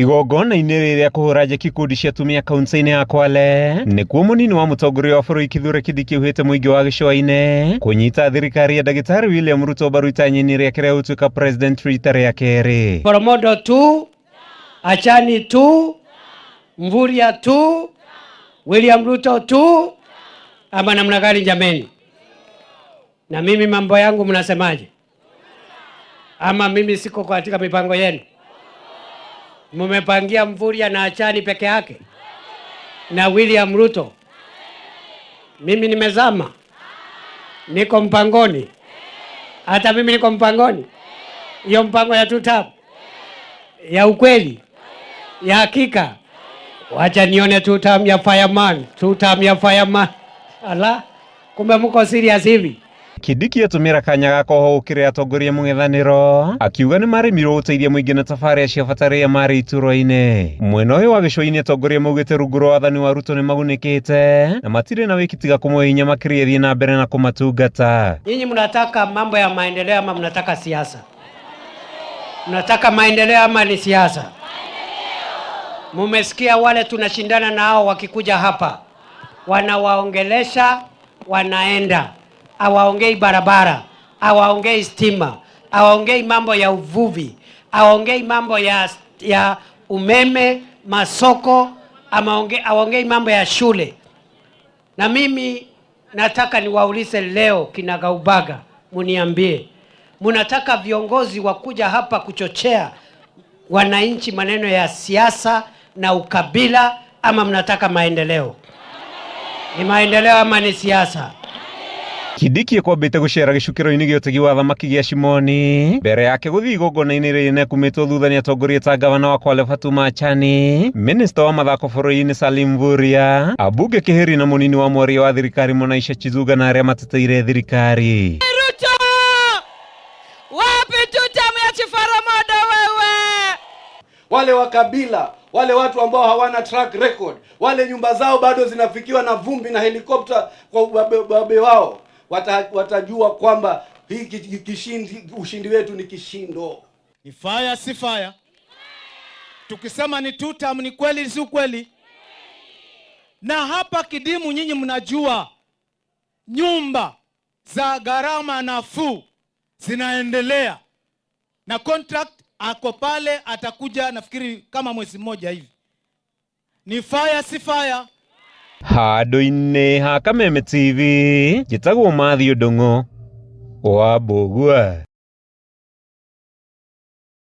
Igongona-inĩ rĩrĩa kũhũra njeki ikundi cia atumia kaunti-inĩ ya Kwale nĩkuo mũnini wa mũtongoria wa bũrũri Kithure Kindiki augĩte mũingĩ wa gĩcũa-inĩ kũnyita thirikari ya ndagĩtarĩ William Ruto mbaru itanya-inĩ rĩake rĩa gũtuĩka president rita rĩa kerĩ. Boromodo 2, Achani 2, Mvurya 2, William Ruto 2, ama namna gani jameni? Na mimi mambo yangu mnasemaje? Ama mimi siko katika mipango yenu? Mumepangia Mvurya na Achani peke yake na William Ruto. Mimi nimezama, niko mpangoni. Hata mimi niko mpangoni, hiyo mpango ya two term ya ukweli ya hakika. Wacha nione two term ya fireman, two term ya fireman. Ala, kumbe mko serious hivi? Kindiki atũmĩra kanya ga koho gũkĩrĩra atongoria mũng'ethanĩro akiuga nĩ maremirwo gũteithia mũingĩ na tabarĩra cia bata rĩrĩa marĩ iturwa-inĩ. Mwena ũyũ wa gĩcũa-inĩ atongoria maugĩte rungu rwa wathani wa Ruto nĩ magunĩkĩte na matirĩ na wĩki tiga kũmũhe hinya makĩria thiĩ na mbere na kũmatungata. Nyinyi mnataka mambo ya maendeleo ama mnataka siasa? Mnataka maendeleo ama ni siasa? Mumesikia wale tunashindana nao wakikuja hapa wanawaongelesha, wanaenda, hawaongei barabara, hawaongei stima, hawaongei mambo ya uvuvi, hawaongei mambo ya umeme, masoko, hawaongei mambo ya shule. Na mimi nataka niwaulize leo kinagaubaga, muniambie, munataka viongozi wakuja hapa kuchochea wananchi maneno ya siasa na ukabila, ama mnataka maendeleo? Ni maendeleo ama ni siasa? Kindiki ekwambĩte gũcera gĩcukĩro-inĩ gĩa ũtegi wa thamaki gĩa Shimoni mbere yake gũthiĩ igongona-inĩ rĩrĩa kumĩtwo thutha nĩ atongoria ta gavana wa Kwale Fatuma Achani, minista wa mathako bũrũri-inĩ Salim Mvurya, ambunge Kĩhĩri na mũnini wa mwaria wa thirikari Mwanaisha Chizuga na arĩa mateteire thirikari. Ruto! Wapi two term ya Chifaramodo wewe? Wale wa kabila, wale watu ambao hawana track record, wale nyumba zao bado zinafikiwa na vumbi na helikopta kwa ubabe wao, watajua kwamba hii ushindi wetu ni kishindo. Ni fire si fire? Tukisema ni two term ni kweli si ukweli? Na hapa Kidimu nyinyi mnajua nyumba za gharama nafuu zinaendelea na contract ako pale, atakuja nafikiri kama mwezi mmoja hivi. Ni fire si fire? Handũ-inĩ ha Kameme TV njĩtagwo Matthew Ndung'u wa Mbũgua.